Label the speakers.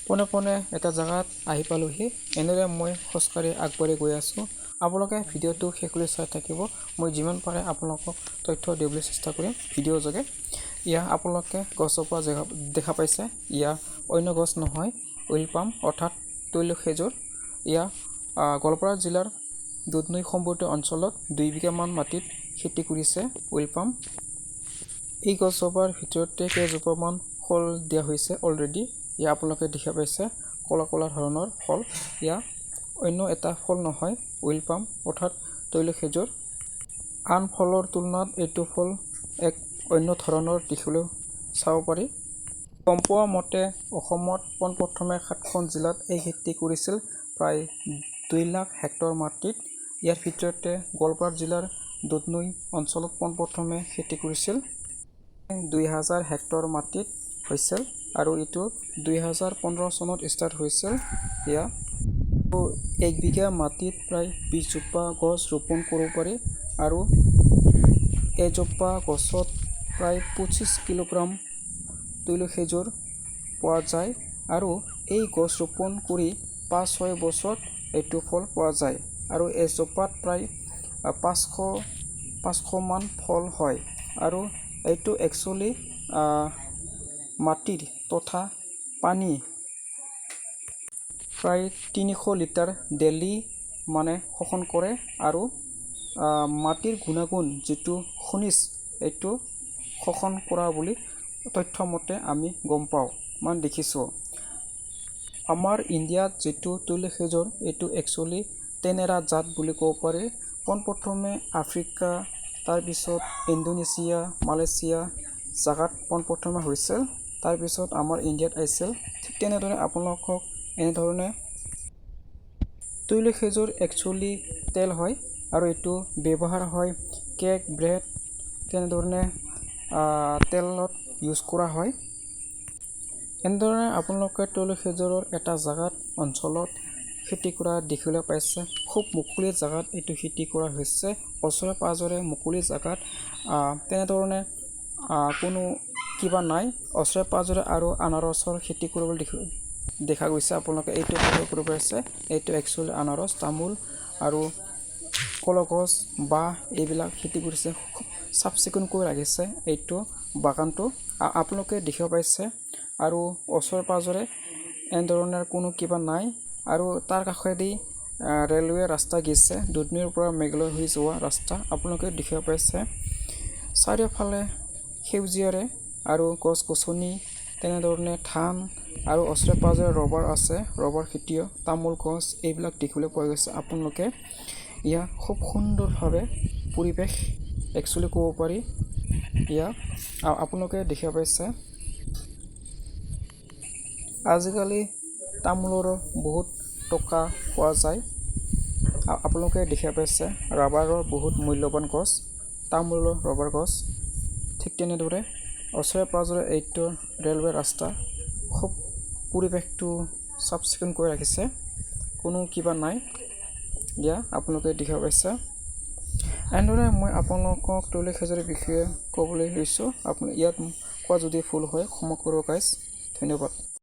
Speaker 1: পোনে পোনে এটা জেগাত আহি পালোহি। এনেদৰে মই খোজকাঢ়ি আগবাঢ়ি গৈ আছোঁ। আপোনালোকে ভিডিঅ'টো শেষলৈ চাই থাকিব। মই যিমান পাৰে আপোনালোকক তথ্য দিবলৈ চেষ্টা কৰিম ভিডিঅ' যোগে। ইয়া আপোনালোকে গছজোপা দেখা পাইছে। ইয়া অন্য গছ নহয়, অইল পাম অৰ্থাৎ তৈল খেজুৰ। ইয়া গোৱালপাৰা জিলাৰ দুধনৈ সম্বৰ্ধ অঞ্চলত 2 বিঘামান মাটিত খেতি কৰিছে অইল পাম। এই গছজোপাৰ ভিতৰতে কেইজোপামান ফল দিয়া হৈছে অলৰেডি। ইয়া আপোনালোকে দেখা পাইছে, ক'লা ক'লা ধৰণৰ ফল। ইয়া অন্য এটা ফল নহয়, অইল পাম অৰ্থাৎ তৈল খেজুৰ। আন ফলৰ তুলনাত এইটো ফল এক অন্য ধৰণৰ দেখিবলৈ চাব পাৰি। গম পোৱা মতে অসমত পোনপ্ৰথমে সাতখন জিলাত এই খেতি কৰিছিল, প্ৰায় 2 লাখ হেক্টৰ মাটিত। ইয়াৰ ভিতৰতে গোৱালপাৰা জিলাৰ দুধনৈ অঞ্চলত পোনপ্ৰথমে খেতি কৰিছিল। 2000 হেক্টৰ মাটিত হৈছিল আৰু এইটো 2015 চনত ষ্টাৰ্ট হৈছিল। এয়া 1 বিঘা মাটিত প্ৰায় 20 জোপা গছ ৰোপণ কৰিব পাৰি আৰু এজোপা গছত প্ৰায় 25 কিলোগ্ৰাম তৈল খেজুৰ পোৱা যায় আৰু এই গছ ৰোপণ কৰি 5-6 বছৰত এইটো ফল পোৱা যায় আৰু এজোপাত প্ৰায় 500মান ফল হয়। আৰু এইটো একচুৱেলি মাটিৰ তথা পানী প্ৰায় 300 লিটাৰ ডেইলি মানে শোষণ কৰে আৰু মাটিৰ গুণাগুণ যিটো খনিজ, এইটো শোষণ কৰা বুলি তথ্য মতে আমি গম পাওঁ, মানে দেখিছোঁ। আমাৰ ইণ্ডিয়াত যিটো তৈল খেজুৰ, এইটো একচুৱেলি টেনেৰা জাত বুলি ক'ব পাৰি। পোনপ্ৰথমে আফ্ৰিকা, তাৰপিছত ইণ্ডোনেছিয়া, মালয়েছিয়া জাগাত পোনপ্ৰথমে হৈছিল, তাৰপিছত আমাৰ ইণ্ডিয়াত আহিছিল। ঠিক তেনেদৰে আপোনালোকক এনেধৰণে তৈল খেজুৰ একচুৱেলি তেল হয় আৰু এইটো ব্যৱহাৰ হয় কেক, ব্ৰেড, তেনেধৰণে তেলত ইউজ কৰা হয়। এনেধৰণে আপোনালোকে তৈল খেজুৰৰ এটা জাগাত অঞ্চলত খেতি কৰা দেখিবলৈ পাইছে। খুব মুকলি জাগাত এইটো খেতি কৰা হৈছে। ওচৰে পাজৰে মুকলি জাগাত, তেনেধৰণে কোনো কিবা নাই ওচৰে পাজৰে। আৰু আনাৰসৰ খেতি কৰিবলৈ দেখা গৈছে। আপোনালোকে এইটো কৰিব পাৰিছে। এইটো একচুৱেলি আনাৰস, তামোল আৰু কলগছ, বাঁহ এইবিলাক খেতি কৰিছে। খুব চাফ চিকুণকৈ ৰাখিছে এইটো বাগানটো, আপোনালোকে দেখিব পাইছে। আৰু ওচৰে পাজৰে এনেধৰণৰ কোনো কিবা নাই আৰু তাৰ কাষেদি ৰেলৱে ৰাস্তা গৈছে, দুধনৈৰ পৰা মেঘালয় হৈ যোৱা ৰাস্তা আপোনালোকে দেখিব পাইছে। চাৰিওফালে সেউজীয়াৰে আৰু গছ গছনি, তেনেধৰণে ধান আৰু ওচৰে পাজৰে ৰবাৰ আছে, ৰবাৰ খেতিও, তামোল গছ এইবিলাক দেখিবলৈ পোৱা গৈছে। আপোনালোকে ইয়াক খুব সুন্দৰভাৱে পৰিৱেশ একচুৱেলি ক'ব পাৰি। ইয়াক আপোনালোকে দেখিব পাইছে। আজিকালি তামোলৰো বহুত টকা পোৱা যায়। আপোনালোকে দেখিব পাইছে, ৰাবাৰৰ বহুত মূল্যৱান গছ তামোলৰ, ৰবাৰ গছ। ঠিক তেনেদৰে ওচৰে পাজৰে এইটো ৰেলৱে ৰাস্তা। খুব পৰিৱেশটো চাফ চিকুণ কৰি ৰাখিছে, কোনো কিবা নাই। দিয়া আপোনালোকে দেখিব পাইছে। এনেদৰে মই আপোনালোকক তৈল খেজুৰৰ বিষয়ে ক'বলৈ লৈছোঁ। আপুনি ইয়াত কোৱা যদি ভুল হয়, ক্ষমা কৰিব গাইজ। ধন্যবাদ।